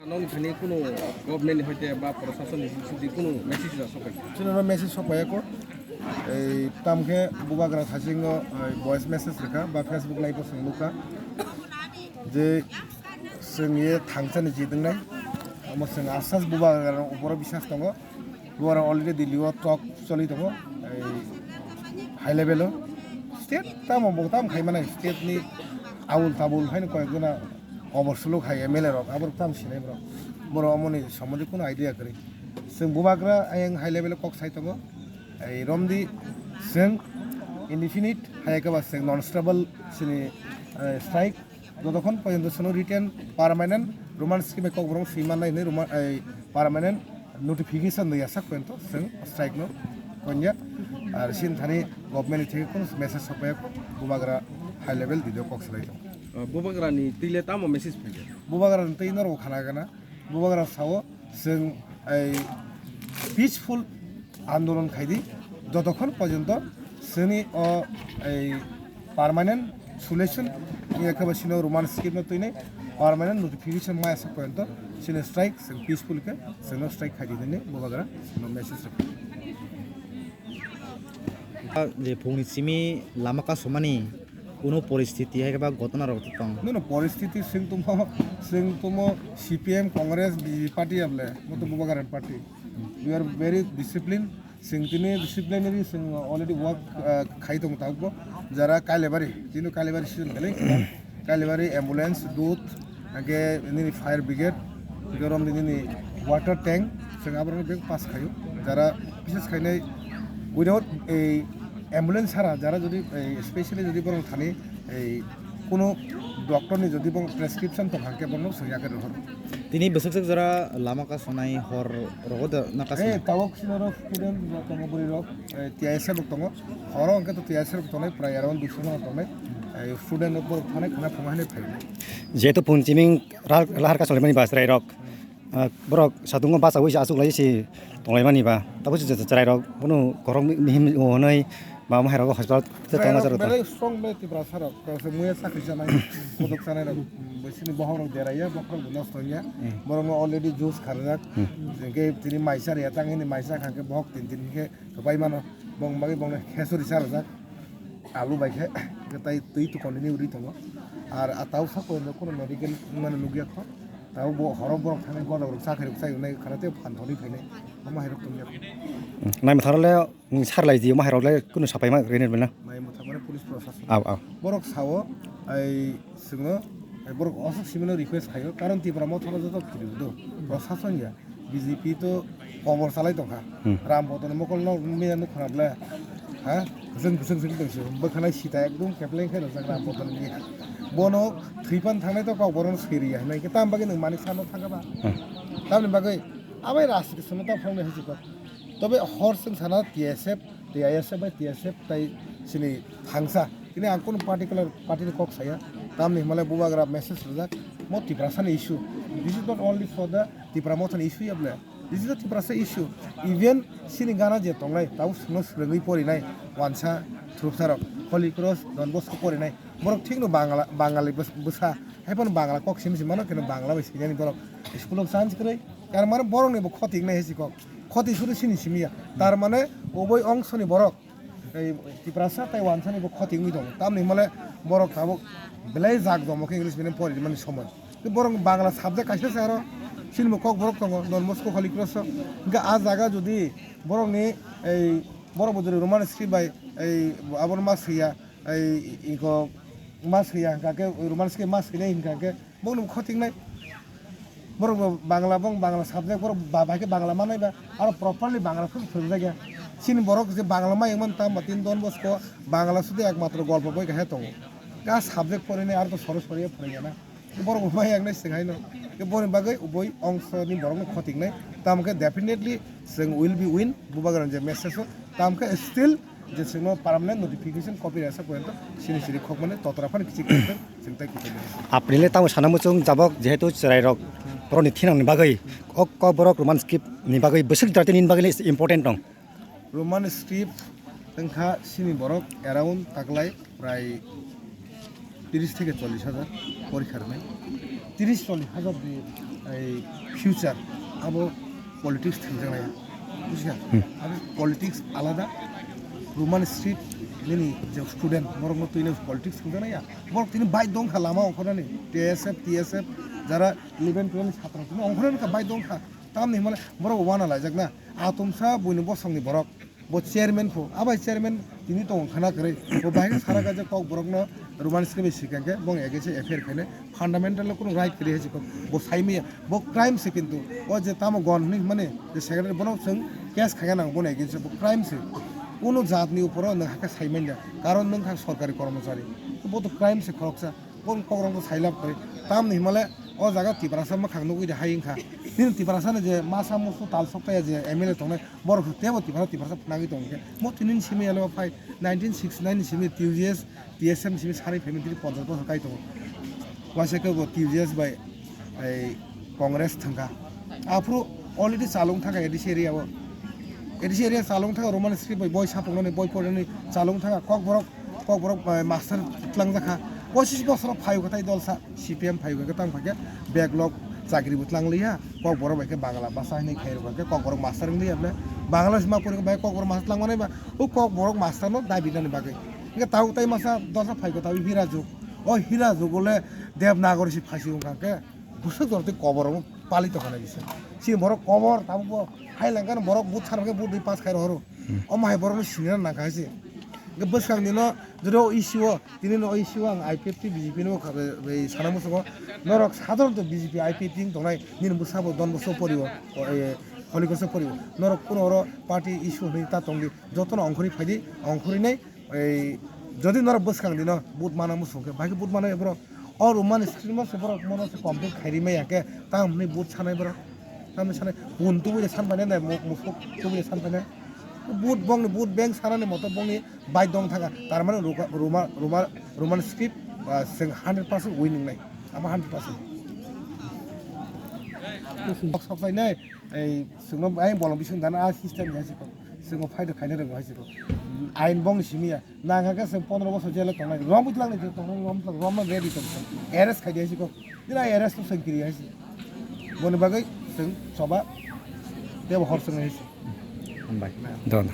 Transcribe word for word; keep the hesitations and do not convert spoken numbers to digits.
Nokni thani kunu government ni hoite ba proshasoni sidi kunu message da sokai. Chini no message sokai ko. Ei tamkhe bubagra thasing no voice message rikha ba Facebook live o song lukha. Je sing ye thangsa ni jidung nai. Amo sing asas bubagra no uporo bisas tongo. Bubagra already Delhi o talk choli tongo. Ei high level o. State tamo bo tam khai manai state ni abul tabul haino koi guna Obor suluk hai M L A rok, aborok tam sinai borok. Borok omoni sombonde kunu idea kwrwi. Chwng bubagra ayang high level o kok sai tongo. Ei romdi chwng indefinite hai khe ba chwng non stable sini, eh, strike. Jotokhon porjonto chwngno written permanent Roman script bai kok borok swi mannai hinwi Roman, ei permanent notification rwya sak porjonto chwng strike no konya. Ar sin thani government ni theke kunu message sokpaiya bubagra high level video kok salai tongo. Ah, bubagrani twi le tamo message phai kha? Bubagrani twi norok khana gana. Bubagra sao chwng ei peaceful andolon khai di, jotokhon porjonto chwngni o ei permanent solution ya khe ba sino Roman script no twinai permanent notification maya sak porjonto chwngno strike, chwng peaceful khe chwngno strike khai di hinwi bubagra chwngno message rwkha. Je phungni simi lama kasumani kunu poristiti hai khe ba ghotona rok tong. Nono poristiti sing tumo, sing tumo C P M, Congress, B J P party able, moto bubagra party. We are very disciplined. Sing tini disciplinary, sing already work, uh, khai tong tabuk bo. Jara Kailabari, tino Kailabari season kali. Kailabari ambulance, dud, hingke nini fire brigade, hingke romni nini water tank, chwng aborokno bek pass khaio. Jara bises khainai without ei ambulance sara, jara jodi ei specially jodi borok thani ei kuno doctor ni jodi borok prescription tong hangke borokno chwng yakarwi rohor. Tini bwswk swk jora lama kasonai hor rogo da na kasonai? Eh, tabok sinoro student rok tongo, bwrwi rok, eh, T I S F rok tongo. Horo hingke to T I S F rok tongnai, prai around dusho no tongnai. Eh, student rok borok thani khana phunga hinwi phainai. Jehetu phung chiming ral-, lahar kasonai mani ba chwrai rok. Ah, borok satungo bachaui se achuk lai se tonglaimani ba. Tabuk se chwrai rok bono korok mihim hwnwi ba mohai rok hospital te tongma charo ta. Belai strong belai Tiprasa rok. Kaisa muya sakri sanai, kodok sanai rok, mm, sini bohok rok deraiya, bokhorok bo nosto wngya. Hmm. Borok no already juice kharjak. Hmm. Hingke tini maisa riya tang hini maisa khangke bohok tin tin khe pai mano. Bong bagwi bongno khesuri sarajak. Alu bai khe, khe tai twi to continue ri tongo. Ar a tau sako no kono medical mano nugya kho. Tau bo horo borok thani godok rok chakri rok chai nai khana te phan thoni phainai. Omo hai rok tongya. Hmm. Nai matharo le Nwng sar lai di, omo hai rok le kunu sapai ma rene bela. Mai motha mane police proshashan. Aw, aw. Borok sao, ai, singno, ai, borok osok simino request khaio, karon Tipra motha no joto khiri do. Proshashan ya, B J P to kobor salai tongkha. Hmm. Ram Bodon mokol no media no khna bla. Ha? Kusung, kusung, kusung, kusung. Bwkhanai sita ekdom kepleng khe rwjak Ram Bodon ni. Bono thwipan thangnai to kok boron siri ya. Nai ke tam bagwi nwng manik sano thangka ba. Hmm. Tamni bagwi abai ras ke sano ta phone hai sikok. Tobe hor chwng sana T S F, T I S F bai T S F tai sini thangsa. Tini ang kunu particular party ni kok saya. Tamni himale bubagra message rwjak. Mo Tiprasa ni issue. This is not only for the Tipra Motha ni issue ya ble. This is the Tiprasa issue. Even sini gana je tongnai, tabo sungno swrwngwi porinai, wansa, thrupsa rok, Holy Cross, Don Bosco porinai. Borok thikno Bangla, Bangali bwsa. Hai phano Bangla kok simi simi mano, keno Bangla bai sinani borok. School o chance kwrwi. Tar mane borok ni bo khoti wngnai hai si kok. Khoti suri sini simi ya. Tar mane oboi ongso ni borok. Ei Tiprasa tai wansa ni bo khoti wngwi tongo. Tamni himale borok tabuk belai jak jomo khe English medium pori mani somoi. Tei borok Bangla subject kaisa se aro sini bo kok borok tongo. Don Bosco Holy Cross o. Hingke a jaga jodi borok ni ei borok bo jodi Roman script bai ei abo ma swiya. Ei, iko mas khe ya hwnkha khe, Roman script mas khe nai hwnkha khe, bongni khoti wngnai. Borok bo Bangla, bong Bangla subject, borok ba, bai khe Bangla manai ba, aro properly Bangla phano phwrwngjakya. Chini borok je Bangla mai wngmani tamo tin Don Bosco, Bangla sudi ekmatro golpo boi khe tongo. Ka subject porinai aro to soro soro phwrwngya na. Borok bo mai ang nai swng hai no. Ke boni bagwi ubui ongso ni borok no khotik nai. Tamo khe definitely swng will be win. Bubagra je message o. Tamo khe still je swngno permanent notification copy resa pointo sini sini khok mane totra phani kichik kichik swng tai kichik. Apni le tamo sana muchung jabok jehetu chwrai rok borok ni thinang ni bagwi ok ko borok Roman script ni bagwi bwswk jati ni bagwi le important tong. Roman script wngkha sini borok around taklai prai tiris theke chollish hajar porikha rwnai. Tiris chollish hajar di Ei future abo politics thangjaknai, bujiya? Hmm. Abo politics alada, Roman script nini je student, borokno twino politics thangjaknai ya. Borok tini bai dongkha lama ongkhornani, T S F, T S F, jara eleven twelve ni chatra tini ongkhornani kha bai dongkha. Tamni himale borok wana laijakna, atomsa buini bosongni borok. Bo chairman pho, abai chairman tini tongo khana kwrwi. Bo bahai khe sara kaijak kok borokno Roman script bai sikang khe bong against F I R khainai, fundamental no kunu right kwrwi hai se kok. Bo saimaya, bo crime se kintu. O je tamo gon hwnwi mani je secretary bono chwng case khaina nango bono against bo crime se. Kunu jatni uporo nwng hakhe saimanya, karon nwng kha sorkari kormochari. Bo to crime se khoroksa. Boni kokrok no sailab kori. Tamni himale o jaga Tiprasa mwkhang nugwi de hai wngkha. Nini Tiprasa ni je masa musu tal sok taya je M L A tongnai, borok tebo Tiprasa, Tiprasa phnangwi tongkhe. Mo tini ni simi yalo phai nineteen sixty nine ni simi T U J S, T S F ni simi sari phaimani tini ponchash bosor kai tongo. Waisa khe bo T U J S bai ei Congress thangkha. Aphuru already chalung thangkha A D C area o. A D C area chalung thangkha Roman script bai boi sapung nani boi pori nani chalung thangkha Kokborok Kokborok, eh, master tlangjak kha. Pochis bosor phai kha tai dolsa C P M phai kha tang phai khe backlog chakri bo tlang liya. Kokborok bai khe Bangla basa hinwi khai rwkha khe Kokborok master wng liya ble. Bangla sima pori khe bai Kokborok master tlang manai ba o Kokborok master no dabi nani bagwi. Hingke tau tai masa dolsa phai kha tau hira jug. O hira jug le Devanagari si phasi wng kha khe bwswk jora tei Kokborok pali tong kha nai bisa. Chini borok Kokbor tabuk bo hai lang khe borok but sana khe but ri pass khai rohoro. Omo hai borokno sinina nang kha se. Hingke bwskang dino jodi o issue o tini no issue o ang I P F T B J P no kha bai sana muchungo norok sadharanto B J P I P F T wng tongnai nini bwsa bo Don Bosco pori o, o, e, Holy Cross o pori o. Norok kuno oro party issue hwnwi ta tongdi. Jotono ongkhorwi phaidi, ongkhorwi nai, ei, jodi norok bwskang dino but mana muchung khe, bai khe but mana borok. O Roman script no se borok mono se complete khairi maya khe tamo hwnwi but sanai borok. Tamo sanai pun tubui de san painai nai, mu-, musuk tubui de san painai. But bongni but bank sanani moto bongni bai dong thanga. Tar mane Ruka-, Ruma-, Ruma-, Roman script, ah, seng hundred percent winning nai. Amo hundred percent. Sok, sok painai, ei, sengno ai bolong bising dana a system ya sikok. Sengno phaida khaina rwngo hai sikok. Ain bongni simi ya. Nang khe chwng pondro bosor jela tongnai. Rom bwtlang ni tongnai, rom bwtlang, rom no ready tong. Arrest khai di hai si kok. Dina arrest to chwng kiri hai si. Boni bagwi chwng choba tebo hor chwng hai si. Hambai. Don.